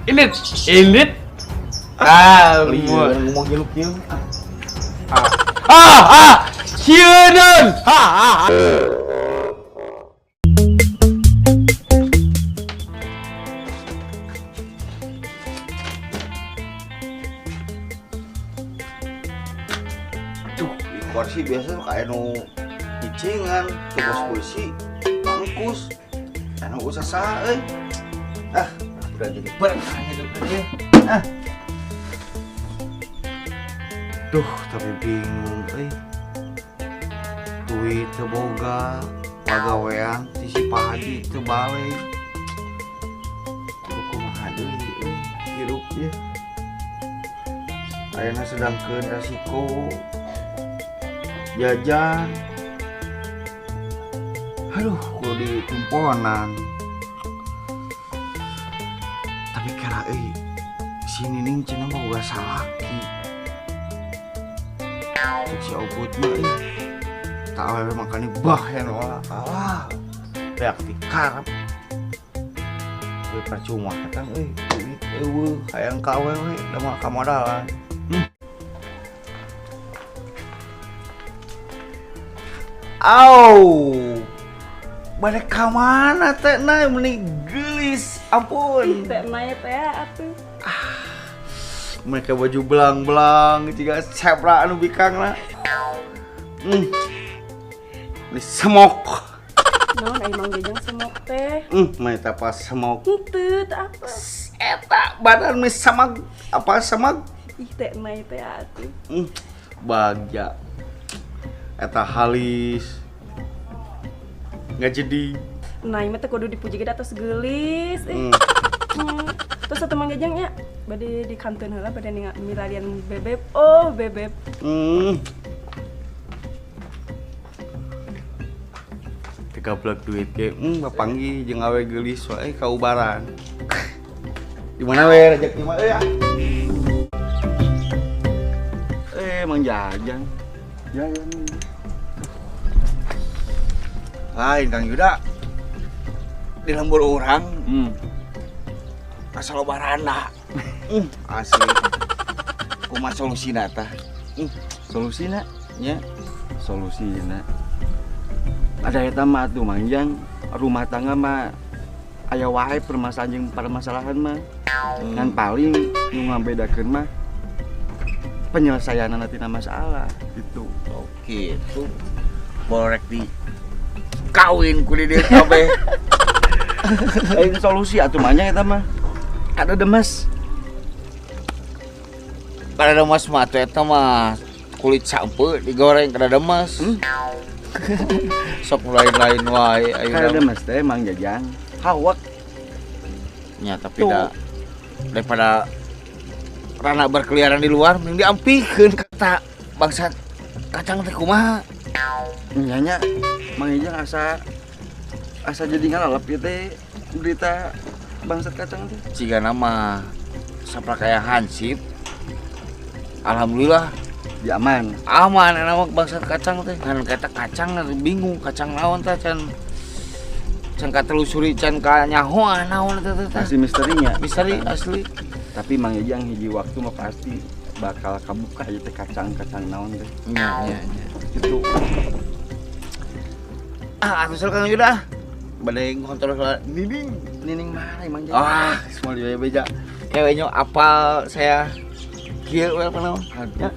Indit, indit. Ah, Lieur ngomong kieu kieu. Ah, ah, sieun. Ah, ah. Duh, di kursi biasa tuh kayak nu icingan, tugas polisi, bangkus. Anu usah sah euy. Ah, udah jadi berkah hidup aja. Ah. Duh, tapi bingung euy. Duit teu boga, pagawean ti si Pak Haji teu balik. Kudu kumaha deui euy hirup ieu. Ayeuna sedangkeun resiko jajan. Aduh, kudu ditumponan. Tapi kira euy, si Nining cenah boga salaki. Cek si Ogut mah euy. Tak awewe makani bah ya nolak. Alah. Beak dikarep. Euy percuma kata euy, duit eueuh hayang ka awewe da mah kamodalan. Au. Balik ka mana teh nay meni geulis, ampun. Teh nay teh atuh. Mereka baju belang-belang jiga zebra anu bikangna. Ini semok. Naon ai Mang Jajang semok teh? Mah eta pas semok. Henteu teh apa? Eta badan mah samag apa samag? Ih teh nay teh atuh. Bagja. Eta halis. Nggak jadi. Nay mah teh kudu dipuji ge atos geulis. Ih. Terus atuh Mang Jajang nya bade di kantin heula bade milarian bebeb. Oh, bebeb. Tiga duit ge, bapanggih jeung awe geulis wae kaubaran. Di mana we rejeki mah euy ah. Mang Jajang. Jajang. Lain Kang Yuda. Di lembur urang. Asal baranda. Asli. Kumaha solusina tah? Solusina nya. Solusina. Ada eta mah atuh Mang Jang, rumah tangga mah aya wae permasalahan jeung permasalahan mah. Ngan paling nu ngabedakeun mah penyelesaianna tina masalah gitu. Oke, itu boleh di kawin ku di dieu kabeh. Lain solusi atuh mah nya eta mah. Ada demes. Kada demes mah atuh eta mah kulit sampe digoreng kada demes. Sok lain-lain wae ayeuna. Kada demes teh Mang Jajang. Hawak. Nya tapi da daripada rana berkeliaran di luar mending diampikeun kata bangsat kacang teh kumaha. Nya nya Mang Jajang asa jadi ngalalep ieu teh berita bangsat kacang teh. Cigana mah saprak aya hansip. Alhamdulillah ya aman. Aman enak mah bangsat kacang teh. Kan kata kacang bingung kacang naon teh can katelusuri can ka nyahoan naon teh teh. Masih misterinya. Misteri asli. Tapi Mang Jajang hiji waktu mah pasti bakal kabuka ieu teh kacang-kacang naon teh. Nya nya nya. Gitu. Ah, atuh Kang Yuda. Bade ngontrol heula Nining. Nining mana Mang Jajang? Ah, semua di beja. Kayaknya apal saya kieu we apa naon. Aduh. Ya.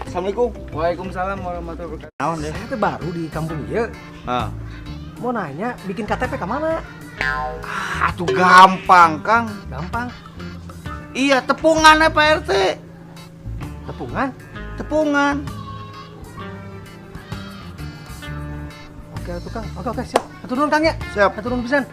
Assalamualaikum. Waalaikumsalam warahmatullahi wabarakatuh. Naon deh? Saya tuh baru di kampung ieu. Ah. Mau nanya bikin KTP ke mana? Ah, atuh gampang, Kang. Gampang. Iya, tepungan ya Pak RT. Tepungan? Tepungan. Oke, atuh Kang. Oke, oke, siap. Atur nuhun Kang ya. Siap. Atur nuhun pisan.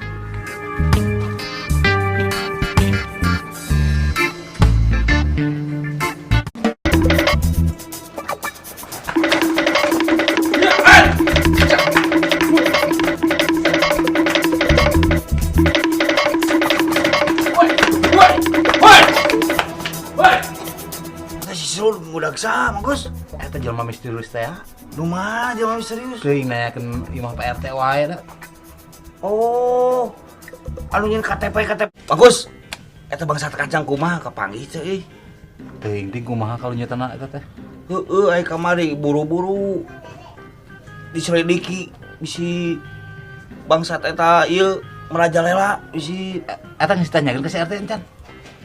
Budak sah, Mang Gus. Eta jelema misterius teh. Nu mana jelema misterius? Teuing nanyakeun imah Pak RT wae da. Oh. Anu nyeun KTP KTP. Bagus. Eta bangsat kacang kumaha kapanggih teh euy. Teuing ting kumaha kalau nyatana eta teh. Heueuh aya kamari buru-buru diselidiki bisi bangsat eta ieu merajalela bisi eta geus ditanyakeun ka si RT encan.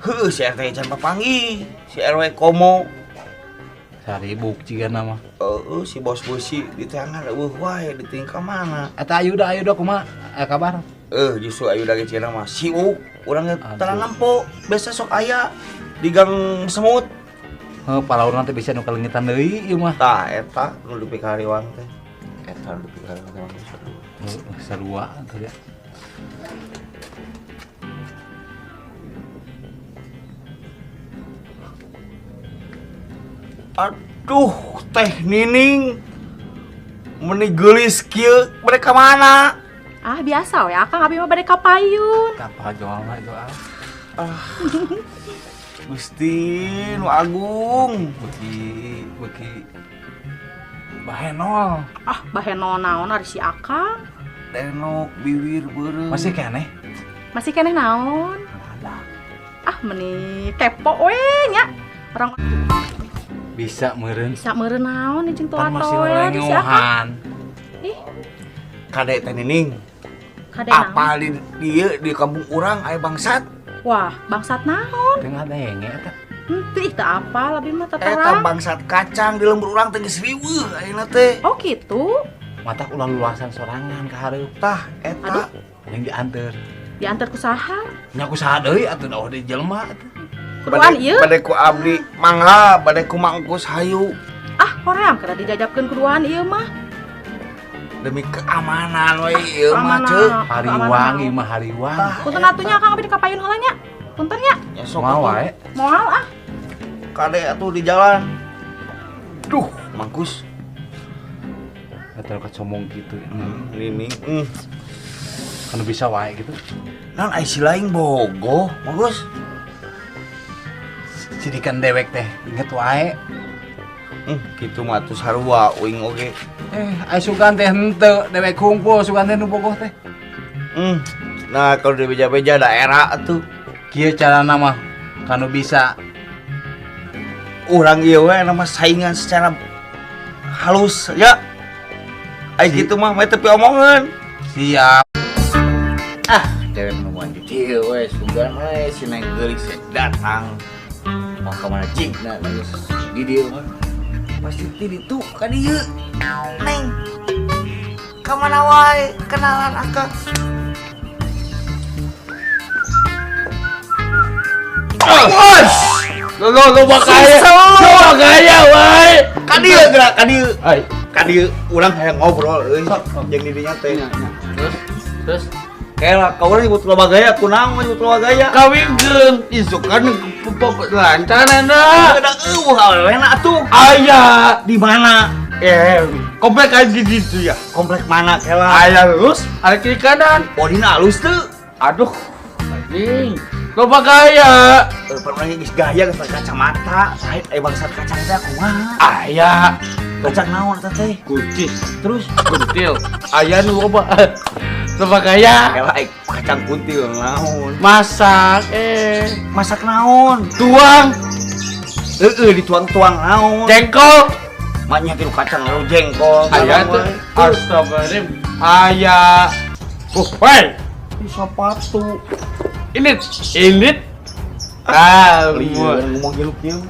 Heueuh si RT encan papanggih, si RW komo. Saribuk cigana mah. Heueuh si bos beusi diteangan eueuh wae diting ka mana. Eta Ayuda Ayuda kumaha kabar? Justru Ayuda ge cina mah siuk urang ge tara nempo biasa sok aya di gang semut. Heuh palaurna teh bisa nu kalengitan deui ieu mah. Tah eta nu dipikariwang teh. Eta nu dipikariwang teh mah sarua atuh ya. Aduh, Teh Nining meni geulis kieu mereka mana? Ah, biasa we akang abi mah bade ka payun. Kapal jual mah itu ah. Ah. Gusti nu agung. Beuki bahenol. Ah, bahenol naon ari si akang? Denok bibir beureum. Masih keneh? Masih keneh naon? Ada. Ah, meni kepo we nya. Orang bisa meureun. Bisa meureun naon jeung toa masih lengohan. Ih. Kade Teh Nining. Kade naon? Apa di dieu di kampung urang aya bangsat? Wah, bangsat naon? Teu ngadenge eta. Henteu ih teu apal abi mah teu Eta bangsat kacang di lembur urang teh geus riweuh ayeuna teh. Oh kitu. Matak ulah luasan sorangan ka hareup. Tah eta. Yang dianter. Dianter ku saha? Nya ku saha deui atuh da di jelema atuh. Kuduan ieu? Bade ku abdi mangga, bade ku mangkus hayu. Ah, hoream kana dijajabkeun kuduan ieu mah. Demi keamanan we ieu mah ceu. Hariwang ieu mah hariwang. Punten atuh nya Akang abdi ka payun heula nya. Punten nya. Ya sok moal wae. Moal ah. Kade atuh di jalan. Duh, mangkus. Eta kacomong kitu. Nining. Kan bisa wae gitu. Naon ai si lain bogoh, mangkus. Sidikan dewek teh, inget wae. Kitu mah atuh sarua uing oge. Ai sugan teh henteu, dewek kumpul sugan teh nu bogoh teh. Nah, kalau di beja-beja daerah atuh. Kieu carana mah kanu bisa urang ieu we nama saingan secara halus ya. Ai kitu mah mah teu piomongeun. Siap. Ah, dewek nu mandi dieu we sugan we si neng geulis datang. Mau ke mana cing? Nah, geus di dieu mah. Pasti ti ditu ka dieu. Neng. Ka mana wae kenalan akang. Bos. Lo bakaya. Lo gaya wae. Ka dieu geura ka dieu. Ka dieu urang hayang ngobrol euy jeung di dinya teh. Terus Kela ka urang nyebut loba gaya kunaon nyebut loba gaya. Kawinkeun isukan pupuk lancaran da. Da eueuh awewena atuh. Aya di mana? Komplek aja di ditu ya. Komplek mana kela? Aya lurus, ada kiri kanan. Bodina alus teu? Aduh. Anjing. Loba gaya. Pernah geus gaya geus kacamata. Sae bangsat kacang teh kumaha? Aya. Kacang naon eta teh? Kuncis. Terus kuntil. Aya nu loba. Loba gaya. Kela kacang kuntil naon? Masak Masak naon? Tuang. Heeh, dituang-tuang naon? Jengkol. Maknya kitu kacang lalu jengkol. Aya teh. Astagfirullahaladzim. Aya. Woi. Sepatu. Init. Init. Ah, ngomong kieu kieu.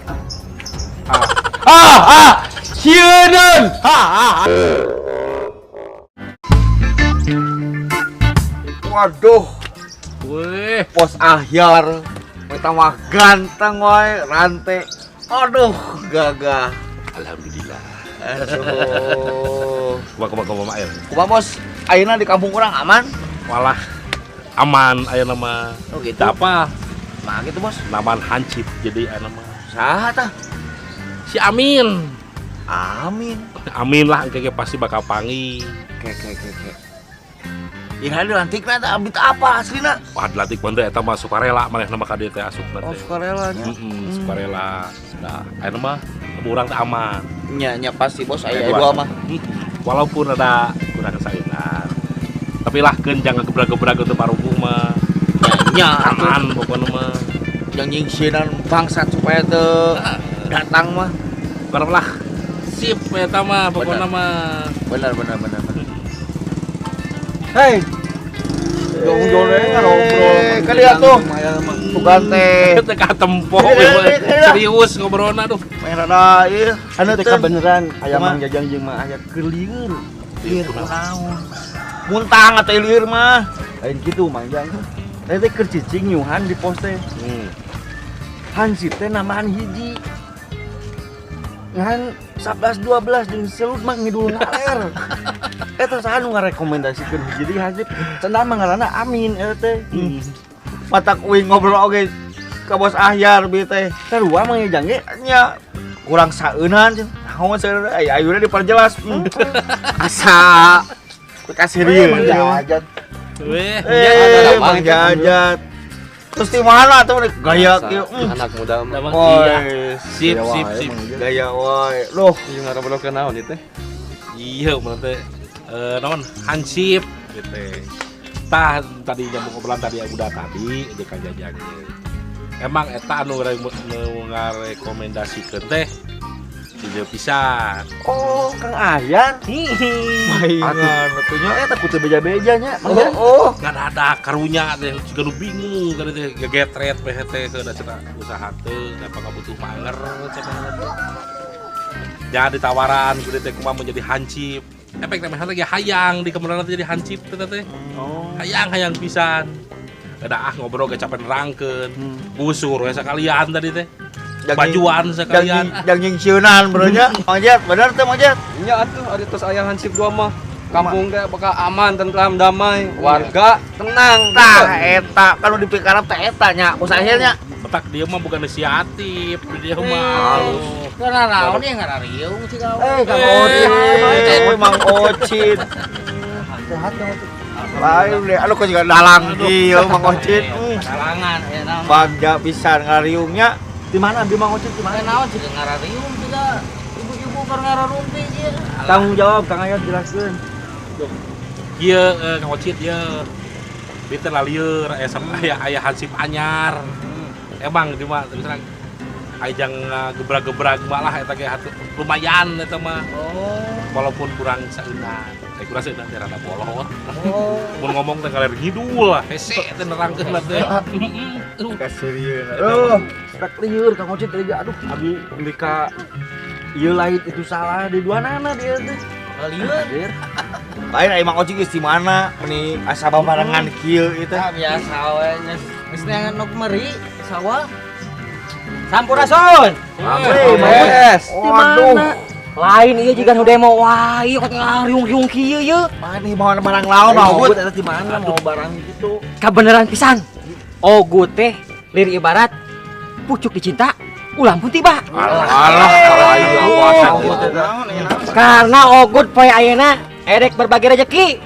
Ah. Sieun. Ah. Waduh. Weh, pos ahyar. Eta mah ganteng wae rante. Aduh, gagah. Alhamdulillah. Aduh. Kumaha ayeuna? Kumaha bos? Ayeuna di kampung urang aman? Walah, aman ayeuna mah. Oh gitu. Apa? Mah gitu bos. Naman hancip jadi ayeuna mah. Saha tah? Si Amin. Amin. Amin lah engke pasti bakal panggih. Ke. Iraha dilantikna teh abdi teh apa aslina? Wah, dilantik mah eta mah sukarela manehna mah ka dieu teh asupna teh. Oh, sukarela nya. Heeh, sukarela. Nah, ayeuna mah urang teh aman. Nya nya pasti bos aya dua mah. Walaupun ada kurang kesainan. Tapi lah keun jangan gebrak-gebrak teu paruguh mah. Nya aman pokona mah. Yang nyingsieunan bangsat supaya teu datang mah. Bareng lah. Sip eta mah pokona mah. Benar benar benar benar. Hei. Jong-jong ngobrol. Kali atuh. Sugan teh. Teu katempo serius ngobrolna duh. Main rada ieu. Anu teh kabeneran aya Mang Jajang jeung Mang Aya keur lieur. Lieur kunaon? Muntah atuh lieur mah. Lain kitu Mang Jang. Teh teh keur cicing nyuhan di pos teh. Hansip teh namaan hiji. Ngan 11 12 jeung selut mah ngidul ngaler. Eta saha nu ngarekomendasikeun hiji deui hansip. Cenah mah ngaranna Amin eta teh. Matak uing ngobrol oge ka Bos Ahyar bi teh. Sarua Mang Jajang ge nya kurang saeunan naon saeunan aya ayuna diperjelas. Asa kasih rieu. Mang Jajat. Weh, Mang Jajat. Terus di mana tuh gaya kieu anak muda mah. Iya. Sip sip sip. Gaya wae. Loh, ieu ngarobrol ke naon ieu teh? Iya, mah teh naon hansip gitu. Tah tadi nyambung obrolan tadi udah tadi jeung Kang Jajang. Emang eta anu ngarekomendasikeun teh ieu pisan. Oh, Kang Ahyar. Mainan atuh nya eta kudu beja-beja nya. Oh, ngan ada karunya teh jiga nu bingung kan teh gegetret teh teh da cenah usaha teh da butuh manger cenah teh. Jangan ditawaran kudu teh kumaha mun jadi hansip. Efek teh mah teh hayang di kebenaran teh jadi hansip teh teh. Oh. Hayang-hayang pisan. Da ah ngobrol ge capek nerangkeun. Busur we sakalian tadi teh. Bajuan sekalian. Jang nyingsieunan bro nya. Mang Jet, bener teh Mang Jet? Nya atuh ari tos aya hansip dua mah. Kampung teh bakal aman, tentram, damai, warga tenang. Tah eta kan nu dipikarep teh eta nya, bos akhirnya. Petak dia mah bukan inisiatif, dia mah. Karena naon ieu ngarariung sih kau. Eh, Kang Ocit, Mang Ocit. Sehat Kang Ocit. Lain deh, aduh kok juga dalang kieu Mang Ocit. Dalangan aya naon. Bagja pisan ngarariungnya. Di mana Abi Mang Ocit di mana? Naon sih ngarariung juga ibu-ibu keur ngararumpi ieu. Tanggung jawab Kang Ayat jelaskeun. Ieu Kang Ocit ieu. Bi teh lalieur aya aya hansip anyar. Emang di mah terus terang aya jang gebrak-gebrak malah eta ge lumayan eta mah. Oh. Walaupun kurang saeunan. Kurang saeunan teh rada bolot. Oh. Mun ngomong teh ngaler ngidul lah, hese teh nerangkeun lah teh. Kasirieun. Oh, rek lieur Kang Ocit teh aduh abi beli ka ieu lain itu salah di dua nana dia teh. Lieur. Lain aya Mang Ocit geus di mana meni asa babarengan kieu ieu teh. Ah biasa we geus neangan nu meri sawah. Sampurasun. Yes. Waduh. Lain ieu jiga nu demo wah ieu kok ngariung-riung kieu ieu. Mana mau barang laon Ogut eta di mana mau barang gitu. Kabeneran pisan. Ogut teh lir ibarat pucuk dicinta ulang pun tiba. Alah, alah, karena Ogut poe ayeuna erek berbagi rezeki.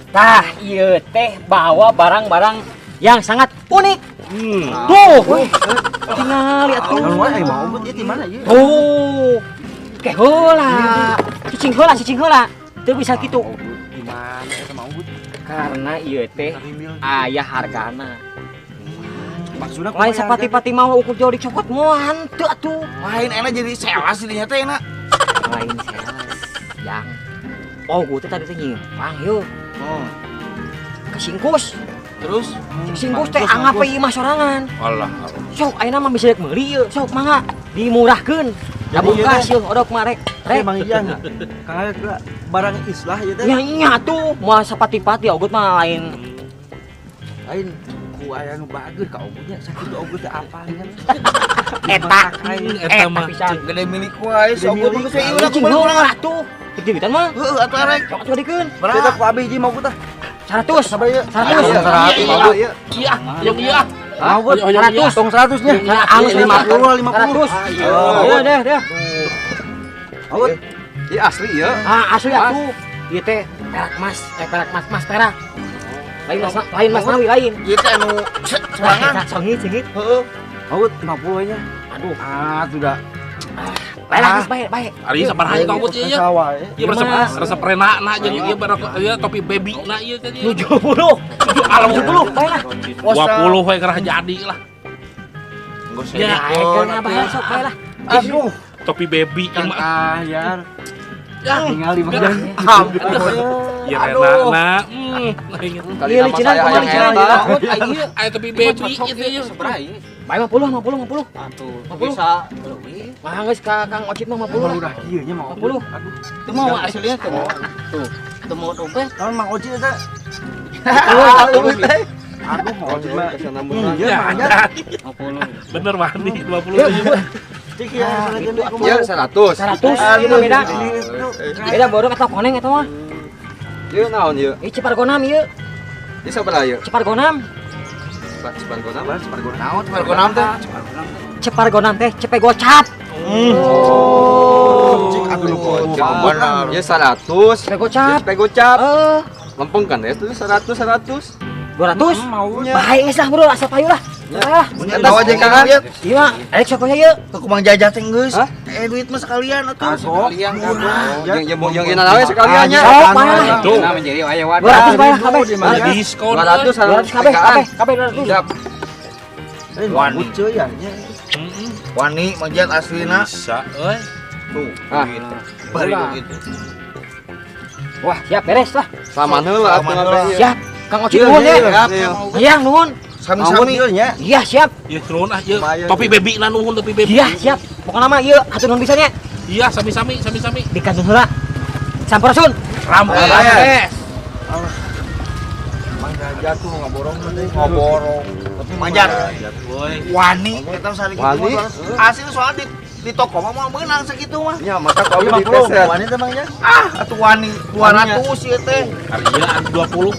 Tah ieu teh bawa barang-barang yang sangat unik. Tuh, tinggal lihat tuh. Kalau mau Ogut ieu di mana ieu? Tuh, ke heula. Cicing heula, cicing heula. Teu bisa kitu. Di mana eta mah Ogut? Karena ieu teh aya hargana. Maksudna lain sapati-pati mau ukur jauh dicokot moal henteu atuh. Lain enak jadi sales dinya teh enak. Lain sales. Yang Ogut teh tadi teh nyimpang yeuh. Oh. Kesingkus. Terus singkus teh anggap ieu mah sorangan. Alah. Sok ayeuna mah bisa rek meuli ieu. Sok mangga dimurahkeun. Dabungkas yeuh odok mah rek. Rek Mang Ian. Kang Ayat barang islah ieu teh. Nya nya atuh moal sapati-pati Ogut mah lain. Lain ku aya nu bager ka Ogutnya sakitu Ogut teh apal nya. Eta eta mah gede milik wae si Ogut mah geus ieu lah kumaha urang atuh. Duitan mah. Heueuh atuh arek. Sok atuh dikeun. Kita ku abi hiji mau tah. 100. Sabar ieu. 100. 100. Iya, yang iya. Mau 100. Tong 100 nya. 50 50. 100. Iya deh, deh. Ogut. Ieu asli ieu. Ah, asli atuh. Ieu teh perak mas, perak mas, mas perak. Lain mas, lain mas nawi lain. Ieu teh anu sorangan. Songit, sengit. Heeh. Ogut 50 nya. Aduh. Ah, sudah. Bae lah geus bae bae. Ari sabaraha ieu Kang Uut ieu? Ieu resep renana jeung ieu barang ieu topi baby na ieu teh. 70. 70 bae lah. 20 we gerah jadi lah. Ya, naikeun bae sok bae lah. Aduh, topi baby ieu mah. Ah, yar. Tinggal di mana? Ya renana. Ieu licinan kumaha licinan? Aya topi baby ieu teh. Bae 50 50 50. Atuh, bisa leuwih. Mah geus ka Kang Ocit mah 50 lah. Udah kieu nya mah. 50. Aduh. Teu mau aslinya teu mau. Tuh, teu mau dompet. Naon Mang Ocit eta? Aduh, Mang Ocit mah. Ya, 50. Bener wani 20 ieu. Cik ya, ya 100. 100 ieu mah beda. Beda borong atau koneng eta mah. Ieu naon ieu? Ieu Cipargonam ieu. Ieu sabaraha ieu? Cipargonam. Cipargonam, Cipargonam. Naon Cipargonam teh? Cipargonam teh cepe gocap. Oh. Cik atuh nu gocap. Ieu 100. Cepe gocap. Cepe gocap. Heeh. Lempeng kan ya tuh 100 100. 200. Bae geus lah bro, asa payu lah. Lah, eta wae jeung Kang. Ieu mah arek sok nya ieu. Teu kumang jajah teh geus. Duit mah sekalian atuh. Sekalian kagok. Jeung jeung ieu nawe sekalian nya. Sok bae lah. Tuh. Menjadi aya 200 bae lah kabeh. Diskon. 200 200 kabeh kabeh kabeh 200. Siap. Wani cuy ya nya. Wani Mang Jat aslina. Bisa euy. Tuh, gitu. Bari gitu. Wah, siap beres lah. Saman heula atuh. Siap. Kang Ocit nuhun ya. Iya, nuhun. Sami-sami nya. Iya, siap. Ieu nuhun ah ieu. Topi baby na nuhun topi baby. Iya, siap. Pokona mah ieu hatur nuhun pisan nya. Iya, sami-sami, sami-sami. Dikantun heula. Sampurasun. Rampes. Mang Jajah tuh ngaborong teh. Ngaborong. Tapi Mang Jat. Wani eta sari kitu mah. Asli soalnya di toko mah moal meunang sakitu mah. Nya maka kau di peser. Wani teh Mang Jat. Ah, atuh wani 200 ieu teh. Ari ieu 20.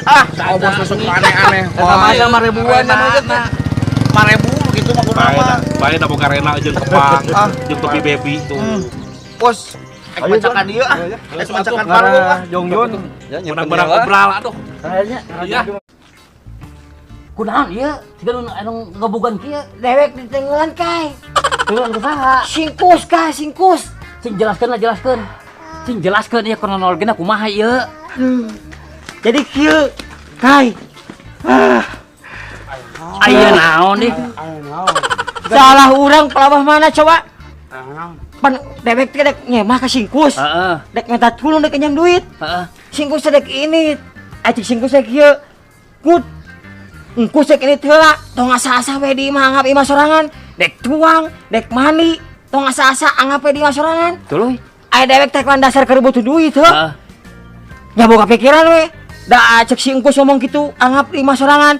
Ah, bos masuk aneh-aneh. Eta mah sama ribuan namanya teh. 5000 gitu mah kumaha mah. Bae da boga rena jeung kepang, jeung topi baby tuh. Bos, ek macakan ieu ah. Ek macakan parung ah. Jongjon. Ya menang-menang obral aduh. Kayaknya. Iya. Kunaon ieu? Siga nu anu ngabogan kieu dewek ditenggelan kai. Tenggelan ku saha? Singkus kai, singkus. Cing jelaskeun lah jelaskeun. Cing jelaskeun ieu kronologina kumaha ieu. Jadi kieu kai. Aya naon nih? Salah urang pelawah mana coba? Pan dewek teh dek nyemah ka singkus. Heeh. Dek minta tulung dek nyam duit. Heeh. Singkus teh dek ini. Acik singkus teh kieu. Kut. Engkus dek ini heula, tong asa-asa we di imah anggap imah sorangan. Dek tuang, dek mandi, tong asa-asa anggap we di imah sorangan. Tuluy. Aya dewek teh kan dasar keur butuh duit heuh. Heeh. Nya boga pikiran we. Da cek si engkus ngomong gitu, anggap di imah sorangan.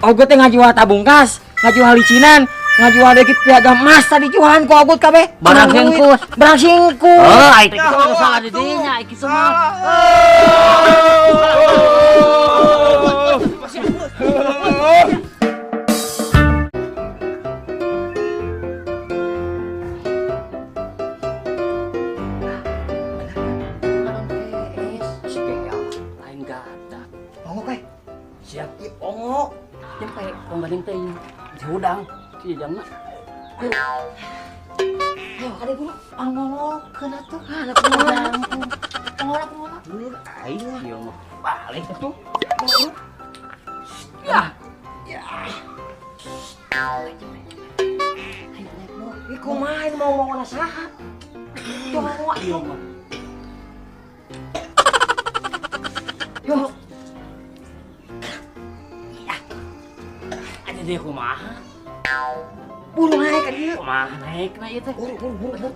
Ogut teh ngajual tabung kas, ngajual licinan, ngajual dikit piagam emas tadi jualan ku Ogut kabeh. Barang singkus. Barang singkus. Oh, itu mah salah di dinya, iki mah. Lain gada. Ongo kae. Siap ieu ongo. Nyampe pembaling teh hudang si jajangna. Ayo kade dulu. Pangolokeun atuh. Ah, anak hudang. Pangolok pangolok. Aing ieu mah balik atuh. Ya. Ya. Ayo naik dulu. Ih kumaha ini mau ngomong saha? Tuh ngomong ieu mah. Yo. Ada dia kumaha? Buru naik ka dieu. Kumaha naikna ieu teh? Buru buru buru.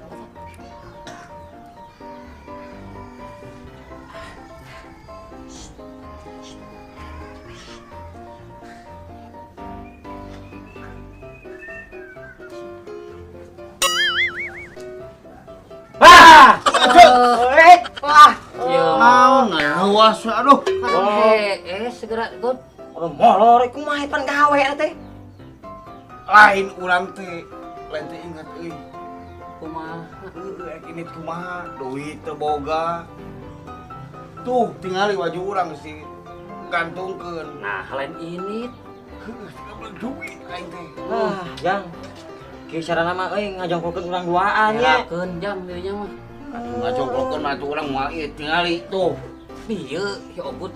Wah! Wah, Naon ngawas aduh. Segera god. Aduh molor kumaha pan gawe teh. Lain urang teh, lain teh ingat euy. Kumaha? Heueuh ek ini kumaha, duit teu boga. Tuh tingali baju urang si gantungkeun. Nah, lain ini. Heueuh, teu duit aing teh. Ah, Jang. Kieu carana mah euy ngajongkolkeun urang duaan nya. Ngerakeun jang dirinya mah. Atuh ngajongkolkeun mah atuh urang moal ieu tingali tuh. Ieu si Ogut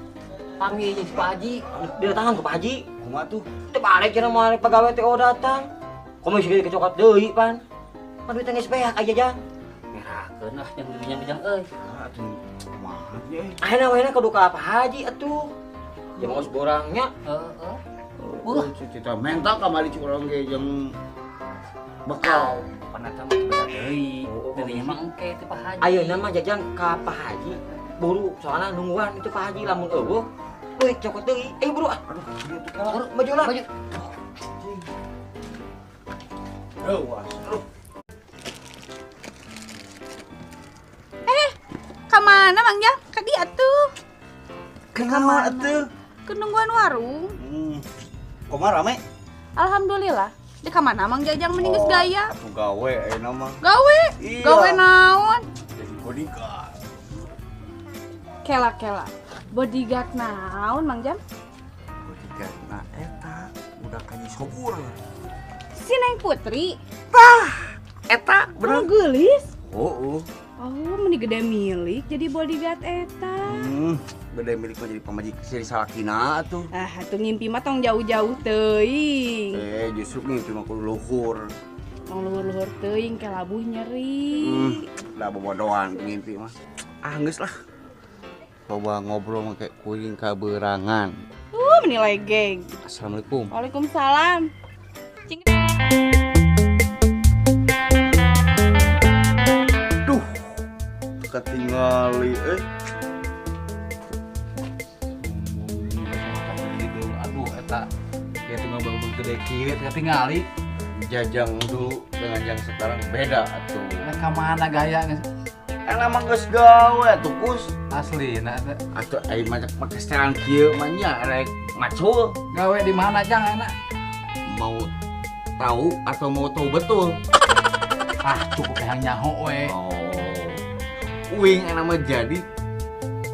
panggil jeung si Pak Haji. Didatangan ku Pak Haji. Kumaha tuh? Teu balik cenah moal pagawe teh oh datang. Komo geus kecokat deui pan. Pan duit geus beak aja jang. Ngerakeun ah jang dirinya mah jang euy. Atuh kumaha ye? Ayeuna we kudu ka Pak Haji atuh. Ya mau borangnya. Heeh. Buruh cita menta kamari cik urang ge jeung bekal. Panata mah beda deui. Dirinya mah engke teh Pak Haji. Ayeuna mah jajang ka Pak Haji. Buru soalna nungguan itu Pak Haji lamun eueuh duit cokot deui. Buru ah. Aduh, ieu tuh kalah. Buru maju lah. Maju. Awas. Aduh. Ka mana Mang Jang? Ka dieu atuh. Ka atuh? Ke nungguan warung. Kumaha rame? Alhamdulillah. Di ka mana Mang Jajang mending geus gaya? Atuh gawe ayeuna mah. Gawe? Iya. Gawe naon? Jadi bodyguard. Kela-kela. Bodyguard naon Mang Jang? Bodyguard na eta udah kaji sobur. Si Neng Putri. Tah, eta bener. Geulis. Oh. Oh, meni gede milik jadi bodyguard eta. Gede milik mah jadi pamajik siri salakina atuh. Ah, atuh ngimpi mah tong jauh-jauh teuing. Justru ngimpi mah kudu luhur. Tong luhur-luhur teuing ke labuh nyeri. Lah bobodohan ngimpi mah. Ah, geus lah. Coba ngobrol make kuring kaberangan. Menilai geng. Assalamualaikum. Waalaikumsalam. Cing. Duh, ketinggali Aduh, eta kieu teh ngobrol gede kieu ketingali. Jajang dulu dengan yang sekarang beda atuh. Nah, ka mana gaya geus? Enak mah geus gawe atuh Kus. Aslina eta. Atuh ai mah make setelan kieu mah nya rek macul. Gawe di mana jang enak? Mau tahu atau mau tahu betul? Ah, cukup yang nyaho we. Oh. Uing enak mah jadi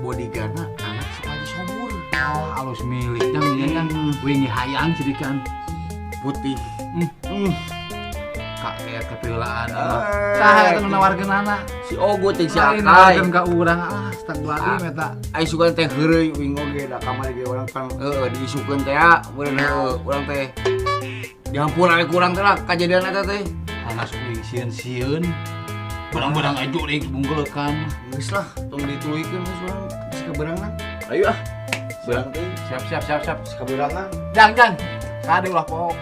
bodyguardna anak si Pak Haji Sobur. Oh, halus milik jang ieu kan. Uing hayang cirikan putih. Kaget kepeulaan. Saha eta nu nawarkeunana? Si Ogo teh si Akay. Nawarkeun ka urang ah, astagfirullahaladzim eta. Ai sugan teh heureuy uing oge da kamari ge urang kan heueuh diisukeun teh ya, meureun heueuh urang teh dihampura we ku urang teh lah kajadian eta teh. Panas uing sieun-sieun. Berang-berang aja deui bunggelekan. Geus lah, tong dituluykeun geus urang geus kaberangan. Ayo ah. Beurang teh. Siap siap siap siap. Geus kaberangan. Jang jang. Kade ulah poho.